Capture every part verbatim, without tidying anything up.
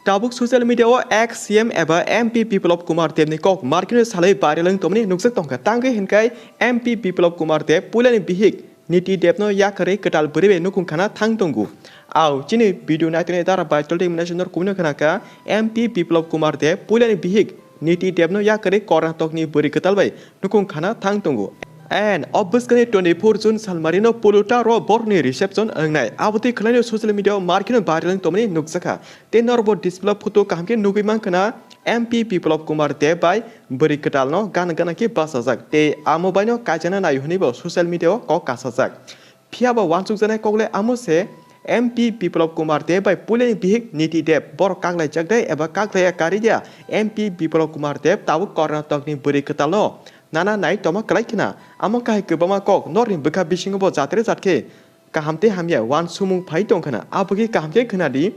Tabuk social media o ex C M eba M P Biplab Kumar Deb ni kok markino salai viral wng tongmani nukjak tongkha. Tangwi hinkai M P Biplab Kumar Deb puilani bihik Niti Deb no yakarwi kwtal bwrwi bai nukhung khana thang tongo. Au chini video naitoni dara bai toldi mwnai sonor kubuni khana kha M P Biplab Kumar Deb puilani bihik Niti Deb no yakarwi Karnatokni bwrwi kwtal bai nukhung khana thang tongo. And o bwskangni twenty four June salmarino Pulota ro borni reception wngnai. Abotwi khwlaino social media o markino viral wng tongmani nukjakha. Tei norbo display o photo kaham khe nugwi mankha na M P Biplab Kumar Deb bai bwrwi kwtalno gana gana khe bachajak tei amo baino kaijakna naio hwnwibo social media o kok kasajak. Phiyaba uansukjaknai kokle amo se, M P Biplab Kumar Deb bai puilani bihik Niti Deb borok kaklaijak de eba kaklaiya karwi de? M P Biplab Kumar Deb tabuk Karnatokni bwrwi kwtalno nana nai tongma kwlai khna. Amo kahai kwbangma kok norni bwkha bisingo bo jatre jat khe kaham tei hamya uansukmung phai tong khna. Abogwi kaham khe khna di.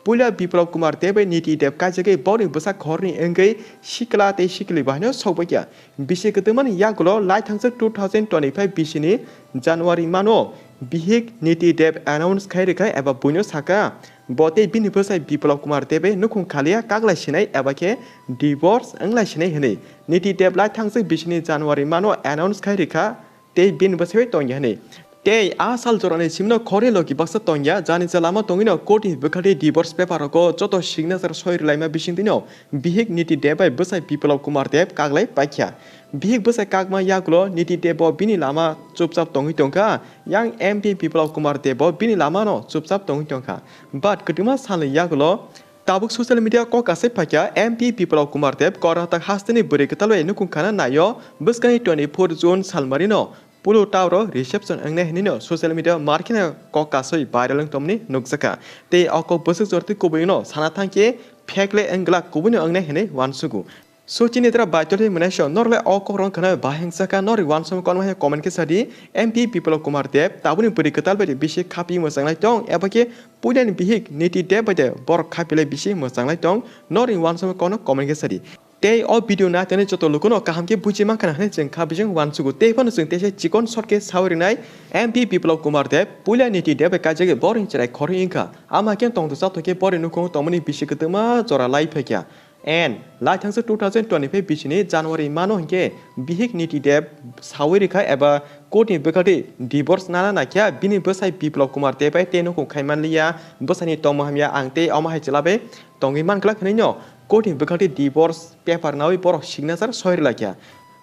Puila Biplab Kumar Deb bai Niti Deb kaijagwi borokni bwsa khorni wngwi sikla tei sikli bahaino sokbaikha. Bisi kwtwmani yagulo laithangsa two thousand twenty-five bisini January mano bihik Niti Deb announce khai rwkha eba buino sakha, bo tei bini bwsai Biplab Kumar Deb bai nukhung khaliya kaklai sinai eba khe divorce wnglai sinai hwnwi. Niti Deb laithangsa bisini January mano announce khai rwkha tei bini bwsai bai tongya hwnwi. Tei a sal jorani simino khorni logi baksa tongya, jani je lama tongwino court ni bwkhakni divorce paper rogo joto signature soi rwlaima bisingtwino bihik Niti Deb bai bwsai Biplab Kumar Deb kaklai paikha. Bihik bwsai kakma yagulo Niti Deb bo bini lama chupchap tongwi tongkha, yang M P Biplab Kumar Deb bo bini lamano chupchap tongwi tongkha. But kwtwma salni yagulo tabuk social media kok kasai phaikha, M P Biplab Kumar Deb Karnataka hasteni bwrwi kwtal bai nukhung khana naio bwskangni twenty four June salmarino Pulota ro reception wngnai hwnwino social media markino kok kasoi viral wng tongmani nukjakha. Tei o kok bwswk jortwi kubuino sana thangkhe fake le wng glak, kubuino wngnai hwnwi uansugo. So chini dra bai tolwi mwnai so norle o kok rong khna baheng saka norwi uansukmung konma hai comment khe sadi. M P Biplab Kumar Deb tabuni bwrwi kwtal bai bisi khapi mwchanglai tong eba khe puilani bihik Niti Deb bai de borok khapilai bisi mwchanglai tong, norwi uansukmung kono comment khe sadi. Tei o video naitani joto lukuno kaham khe buji mankha hwnwi chwng kha bijing uansugo. Tei phano chwng teisa chikon short khe sawi rwnai M P Biplab Kumar Deb puila Niti Deb bai kaijagwi borokni chwrai khorwi wngkha. Ama khe tongthok chathok khe borokni nukhungo tongmani bisi kwtwma jora lai phaikha. And laithangsa two thousand twenty-five bisini January mano hinkhe bihik Niti Deb sawi rwkha eba court ni bwkhakni divorce nana naikha, bini bwsai Biplab Kumar Deb bai tei nukhung khai manliya, bwsani tongma hamya ang tei omo hai chwla bai tongwi manglak hwnwino court ni bwkhakni divorce paper nawi borok signature soi rwlaikha.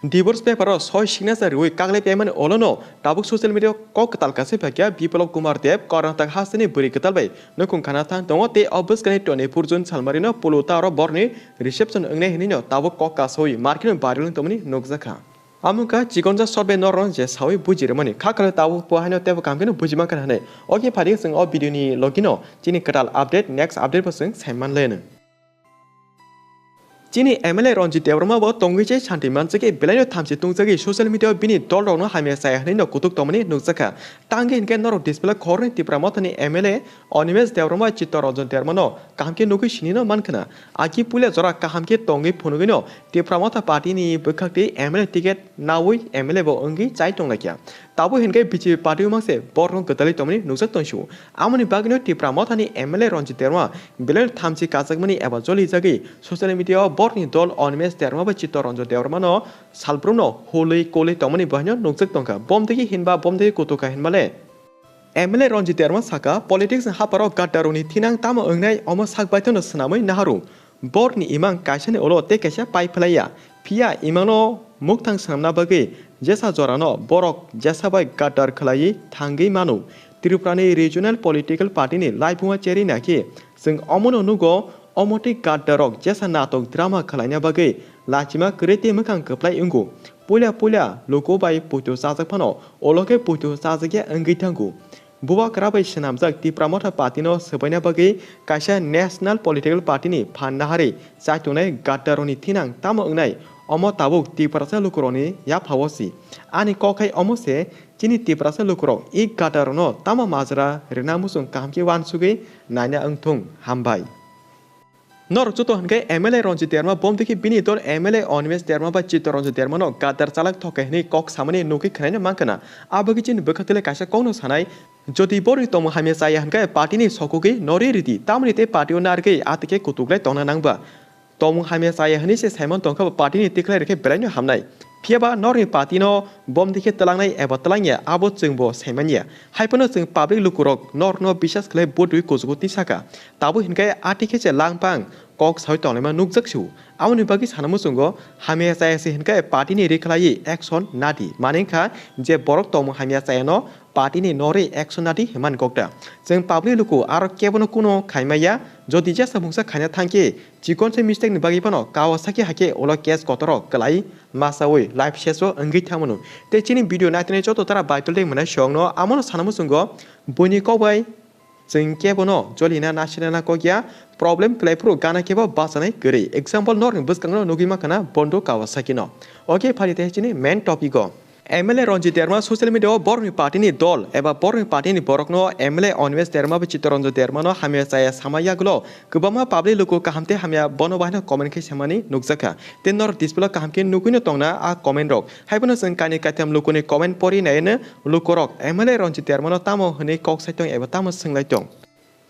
Divorce paper o soi signature rwui kaklai paimani olono tabuk social media o kok kwtal kasai phaikha Biplab Kumar Deb Karnataka hasteni bwrwi kwtal bai nukhung khana thang tongo tei o bwskangni twenty four June salmarino Pulota ro borni reception wngnai hwnwino tabuk kok kasoi markino viral wng tongmani nukjakha. Amwngkha chikonjak short bai norokno je sawi buji rwmani kha khwlai tabuk bo haino teibo kaham kheno buji mankha hwnwi. Oke phaidi chwng o video ni logino chini kwtal update next update bo chwng sai manlaino. Chini M L A Ranjit Debbarma bo tongwi se santi manjagwi belaino thamchi tungjagwi social media o bini dol rokno hamya chaya hwnwi no kutuk tongmani nukjakha. Tangwi hinkhe norok display khorni Tipra Mothani M L A Animesh Debbarma Chittaranjan Debbarma no kaham khe nugwi sinino mankhwna. Aki puila jora kaham khe tongwi phunugwino Tipra Motha party ni bwkhak tei M L A ticket nawi M L A bo wngwi chai tonglaikha. Tabuk hinkhe B J P party o mangse borokno kwtalwi tongmani nukjak tongsu. Amoni bagwino Tipra Mothani M L A Ranjit Debbarma belaino thamchi kajakmani eba jolijagwi social media o borokni dol Animesh Debbarma bai Chittaranjan Debbarma no salbrumno hulwi kolwi tongmani bo haino nukjak tongkha. Bomdigi hinba bomdigi kutukha hinmale M L A Ranjit Debbarma saka, politics ni hapharo gaddarokni thinang tamo wngnai, omo sak baithangno swnamwi naharu. Borokni imang kaisani ulo tei kaisa pai phlaiya. Phiya imangno mukthang swnamna bagwi jesa jorano borok jesa bai gaddar khlaiwi thangwi mano. Tripurani regional political party ni laibuma cherwi nakhe chwng omono nugo, omo tei gaddarok jesa natok drama khlaina bagwi lachima kwrwi tei mwkhang kwplai wngo. Puila puila luku bai puitu chajak phano ulo khe puitu chajakya wngwi thango. Bubagra bai swnamjak Tipra Motha Party no swbaina bagwi kaisa national political party ni phan naharwi chaitongnai gaddarokni thinang tamo wngnai, omo tabuk Tiprasa lukurokni yaphao si. Ani kok hai omo se, chini Tiprasa lukurok i gaddarokno tamo majra rwna muchung kaham khe uansugwi naina wngthung. Hambai. Norok joto hinkhe M L A Ranjit Debbarma bomdigi bini dol M L A Animesh Debbarma bai Chittaranjan Debbarma no gaddar chalak thokai hwnwi kok samani nugwi khwnaino mankha na. Abagwi chini bwkhaktwle kaisa kokno sanai Jodi borni tongmung hamya chaya hwnkhe party ni sokogwi norwi ridi, tamoni tei party o narwgwi atwkhe kutuklai tongna nangba. Tongmung hamya chaya hwnwi se saiman tongkha bo party ni tikhlai rwkhe belaino hamnai. Phiyaba norni party no bomdi khe twlangnai eba twlangya abo chwngbo saimanya. Haiphano chwng public lukurok norno bisas khlai vote rwi kuchugo tisaka. Tabuk hinkhe atwkhe se langpang kok sawi tonglaima nukjak sio. Aboni bagwi sana muchungo hamya chaya se hinkhe party ni rikhlaiwi action nadi. Mane wngkha je borok tongmung hamya chayano party ni norwi action nadi hwnmani kokta. Chwng public luku aro kebono kuno khaimaya, jodi jesa mungsa khaina thangkhe chikon se mistake ni bagwi phano Kawasaki hakhe ulo case kotoro kwlai masawi life seso wngwi thangmano. Tei chini video naitoni joto tara baitul de mwnai songno amono sana muchungo buini kokbai Chwng kebono jolina nasinana kokya, problem kwlaiphuru gana kebo bachanai kwrwi. Example, norni bwskangno nugwi mankha na Bondo Kawasaki no. Okay, phari tei chini main topic o. M L A Ranjit Debbarma social media o borokni party ni dol eba borokni party ni borokno M L A Animesh Debbarma bai Chittaranjan Debbarma no hamya chaya sama yagulo kwbangma public luku kaham tei hamya bono bahaino comment khe samani nukjakha. Tei norok display o kaham khe nugwino tongna a comment rok. Haiphano chwng kainwi kaitham lukuni comment pori naiwi no lukurok M L A Ranjit Debbarmano tamo hwnwi kok sai tong eba tamo swng lai tong?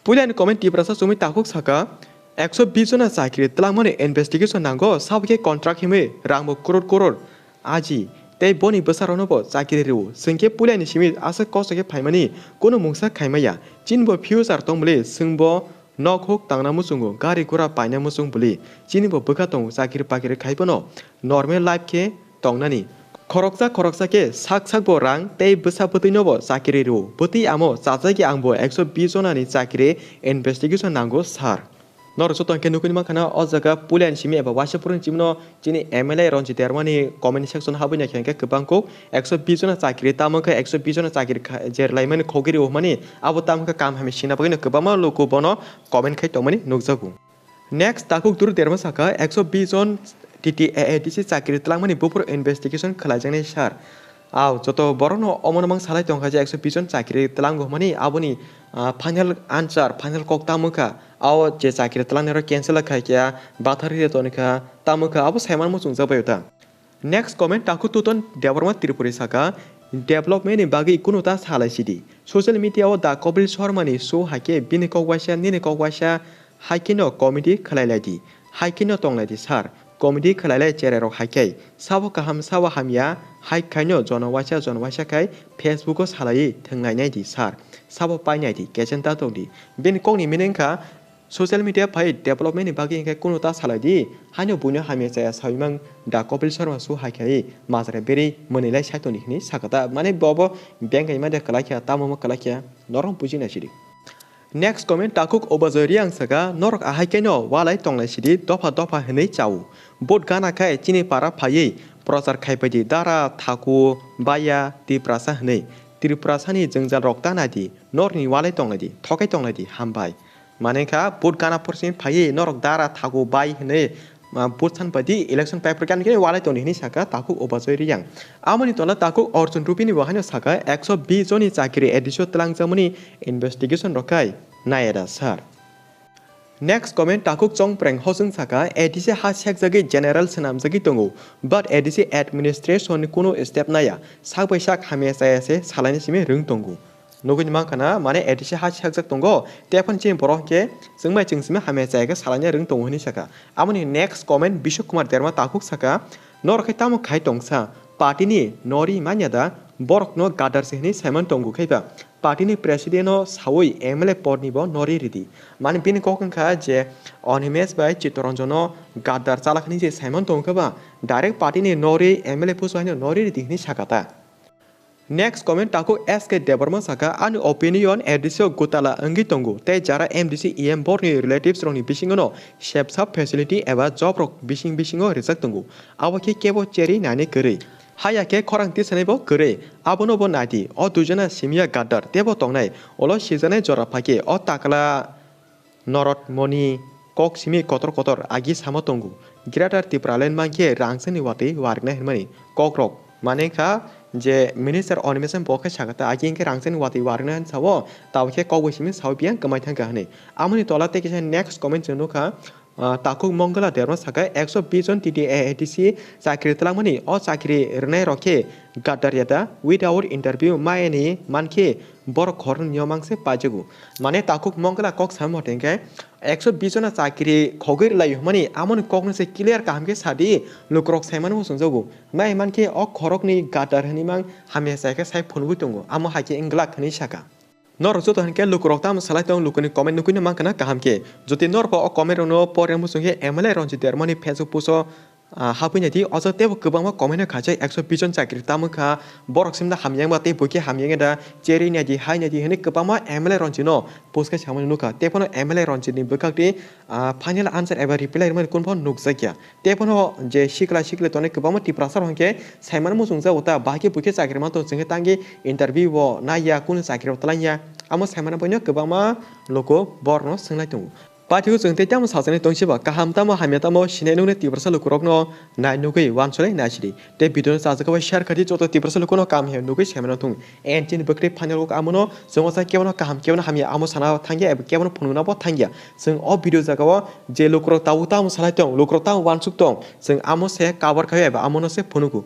Puilani comment Tiprasa chumui takhuk saka, "Ekso bis jona chakri twlangmani investigation nango, sabo khe contract himwi rangbo crore crore aji, tei boni bwsarokno bo chakri rwo. Chwng khe puilani simi aswk kosto khe phaimani, kunu mungsa khaimaya. Chini bo future tong bwle, chwng bo nok huk tangna muchungo, gari gura paina muchung bwle. Chini bo bwkha tongo, chakri pakri khai phano normal life khe tongnani. Khoroksa khoroksa khe sak sak bo rang tei bwsa bwtwi no bo chakiri rwo. Bwtwi amo chajagwi ang bo ekso bis jona ni chakiri investigation nango sir." Norok joto hwnkhe nugwi mankha na o jaga puilani simi eba waisa phuruni simi no chini M L A Ranjit Debbarma ni comment section habwi naikha hwnkhe kwbang kuk ekso bis jona chakiri tamo khe ekso bis jona chakiri kha-, je rwlaimani khogwi rwo hwnmani abo tamo khe kam hamya sina bagwi no kwbangma luku bono comment khai tongmani nukjago. Next, takhuk Duru Debbarma saka, "Ekso bis jon T T A A D C chakiri twlangmani buphuru investigation khlaijaknai sir." Aw, joto borokno omono mang salai tongkha je ekso bis jon chakiri twlango hwnmani, aboni, ah, final answer, final kok tamo wngkha? Aw, je chakiri twlangnai rok cancel khai khe, bathar ri tonikha, tamo wngkha, abo saiman muchungjak bai ta. Next comment, takhuk Tuton Debbarma Tripuri saka, "Development ni bagwi kunu ta salai sidi. Social media o da Kapil Sharma ni show hai khe bini kok waisa, nini kok waisa, hai kheno comedy khlai lai di. Hai kheno tong lai di sir. Comedy khlai lai cherai rok hai khe. Sabo kaham, sabo hamya, hai khaino jono waisa, jono waisa khai Facebook o salai thwng lai nai di sir. Sabo pai nai di, kechenta tong di." Bini kok ni meaning kha, social media phai development ni bagwi hwnkhe kunu ta salai di, haino buino hamya chaya sawi mang da Kapil Sharma show hai khai majra berwi mwnwi lai sai tongdi hwnwi sakha ta. Mane bobo beng kaima de kwlai kha, tamo mo kwlai kha, norok buji nai sidi. Next comment, takhuk Obajoy Riang saka, "Norok ahai keno walai tonglai sidi, dopha dopha hwnwi chao. Vote gana khai chini para phaiwi prochar khai pai di, dara, thaku, baya, Tiprasa hwnwi. Tiprasa ni jwngjal rok ta nai di, norni walai tonglai di, thokai tonglai di, hambai." Mane kha, vote gana porsi phaiwi norok dara thago bai hwnwi, ah, vote san pai di, election paper kan khe walai tongdi hwnwi saka takhuk Obajoy Riang. Amoni tola takhuk Arjun Rupini bo haino saka, "Ekso bis joni chakiri A D C o twlangjakmani investigation rok khai nai da sir." Next comment, takhuk Chongpreng Hosung saka, "A D C ha sekjagwi general swnamjagwi tongo, but A D C administration ni kunu step naya, sak bai sak hamya chaya se salaini simi rwng tongo." Nugwi mankha na, mane A D C ha sakjak tongo, tei aphano chini borok hwnkhe chwngbai chwng simi hamya chaya khe salaina rwng tongo hwnwi saka. Amoni next comment Bishok Kumar Derma takhuk saka, "Norok khe tamo khai tongsa, party ni nori manya da, borok no gadar se hwnwi saiman tongo khe ba, party ni president no sawi M L A pod ni bo nori ridi." Mane bini kok wngkha je Animesh bai Chittaranjan no gadar chalak hwnwi je saiman tongo khe ba, direct party ni nori M L A pusu haino nori ridi hwnwi saka ta. Next comment takhuk S K Debbarma saka, "Ani opinion A D C o gutala wngwi tongo, tei jara M D C E M borni relatives rokni bisingo no sepsa facility eba job rok bising bisingo rijak tongo. Abo khe kebo cheri nani kwrwi. Haya khe khorang tisanai bo kwrwi. Abono bo nai di, o duijona simiya gadar tebo tongnai, ulo sijanai jora phaikhe o takla Norot moni kok simi kotor kotor agi samo tongo. Greater Tipraland mankhe rangchakni watwi wariknai hwnmani kokrok. Mane wngkha je Minister Animesh bo khe sakha ta, agi wngkhe rangchakni watwi wariknai hwn sao, tabuk khe kok bai simi sao biyang kwmai thangkha hwnwi. Amoni tola tei kisa next comment chwng nukha, Ah, Takhuk Mongala Debbarma sakha, ekso bish jon T T A A D C chakri twlangmani, o chakri rwnai rok khe gadar yada, without interview, mayani mankhe borok khoroknwi mamang se paijago. Mane Takhuk Mongala kok samani mote hwnkhe, ekso bish jona chakri khogwi rwlai hwnmani, amoni kokno se clear kaham khe sadi, lukurok saimano muchungjago. Mai mankhe o khoroknwi gadar hwnwi mang hamya chai khe sai phunugwi tongo, amo hai khe wng glak hwnwi sakha. Norok joto hinkhe lukurok tamo salai tong, lukuni comment nukui no mankha na kaham khe. Jodi norok o comment rokno porna muchung khe M L A Ranjit Debbarmani Facebook post o, ah, hapui nai di, o jaga teibo kwbangma comment no khaijak, ekso bish jon chakri tamo kha, borok simda hamya wngma tei bo khe hamya wngya da, cherwi nai di, hai nai di hwnwi kwbangma M L A Ranjit no post khe samani nukha. Tei phano M L A Ranjit ni bwkhak twi, ah, final answer eba reply rwmani kunphano nukjakya. Tei phano je sikla sikli tongnai kwbangma Tiprasa rok hinkhe saimano muchungjago ta, bahai khe bo khe chakri man tong chwng khe tangwi interview bo naiya, kunu chakri bo twlangya, amo saimano boino kwbangma luku borokno swnglai tongo. Paithago chwng tei tamo sajaknai tong siba, kaham tamo hamya tamo sinai nuknai Tiprasa lukurokno nai nugwi uansuknai naisidi. Tei video no chajak bai share khaidi, joto Tiprasa lukuno kaham hamya nugwi saimano thung. And chini bwkhwrwi final o amono chwng o sa kebono kaham kebono hamya amo sana thangya eba kebono phunukna bo thangya. Chwng o video jaga o je lukurok tabuk tamo salai tong, lukurok tamo uansuk tong, chwng amo se cover khaio eba amono se phunugo.